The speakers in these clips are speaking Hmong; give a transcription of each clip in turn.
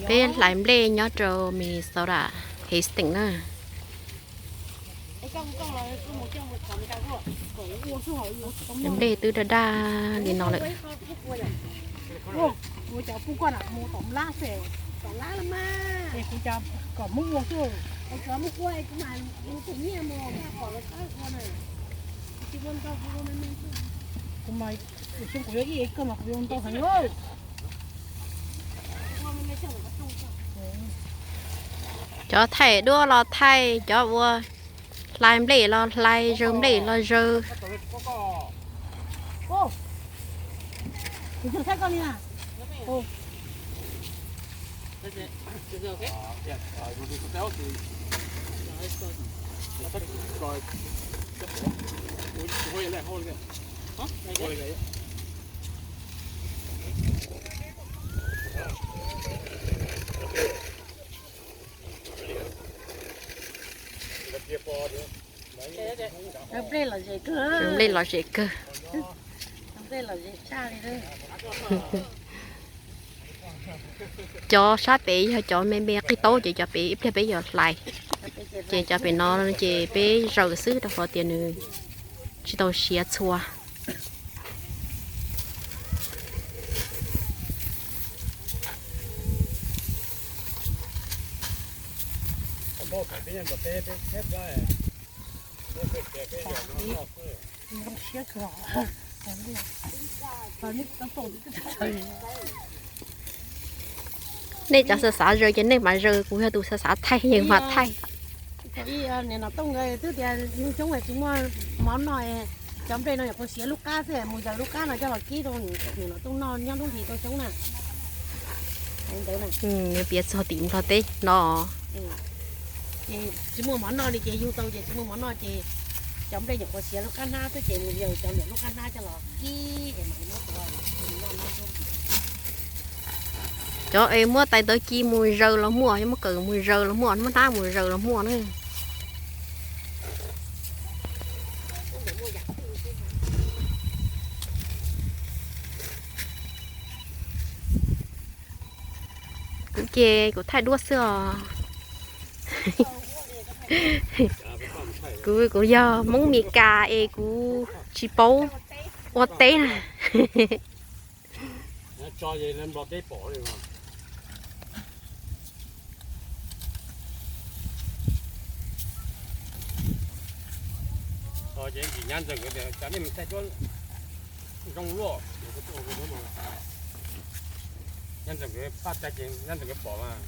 Peb hlais nplej nyob rau Minnesota, Hastings na. Nplej twb daj daj li no lawm. Cov thaij duab los thaij, cov ua hlais nplej los hlais, zaws nplej los zaws. Nplej lom zem kawg. Cov sab pem yog cov me me qig taub ces cov pem ib pliag peb yuav hlais. Ces cov pem no ces peb zaws xwb rau qhov tias nws tsis tau siav txhua. Nej cov xav xav zaws ces nej mam zaws, kuv yog tus xav xav thaij yeej mam thaij. Nim no Tooj nkawd twb tias yug xyoob tsis muaj mov noj, cov nplej no nyuam qhuav siav lub qab xwb, mus zaws lub qab no coj los kib rau nim no Tooj noj nyob lub hlis tau xyoob na. Ntawd na, piav txog tim Nplog teb no. Ces tsis muaj mov noj li ces yug tau ces tsis muaj mov noj ces cov nplej nyuam qhuav siav lub qab hnab xwb ces mus zaws cov niam lub qab hnab coj los kib es mam li muab tua. Cov es muab tais ntawd ci mus zaws los muaj, muab kawm mus zaws los muaj, muab hnab mus zaws los muaj na. Kuv ces kuv thaij duab xwb os. Kuv, kuv yog Hmoob Mes Kas es kuv tsis paub ua teb na. Nyab ntxawm nkawd paj tag ces nyab ntxawm nkawd pom mas.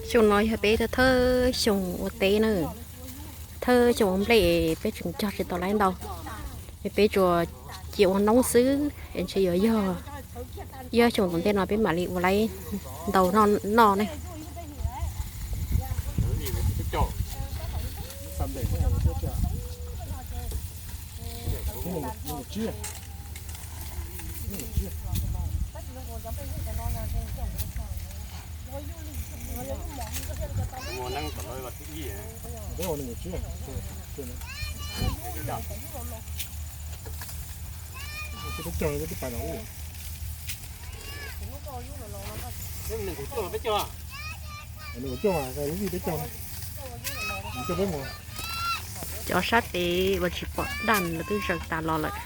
Xyoo no yog peb thawj xyoo ua teb na, thawj xyoo ua nplej peb tseem cog tsis tau lawm ntau. Es peb tsuas cia ua noob xwb es ntshe yuav yog ib xyoos tom ntej no peb mam li ua lawm ntau noj ne. Cov sab pem uas tsis pom daj lawv twb zaws tas los lawm.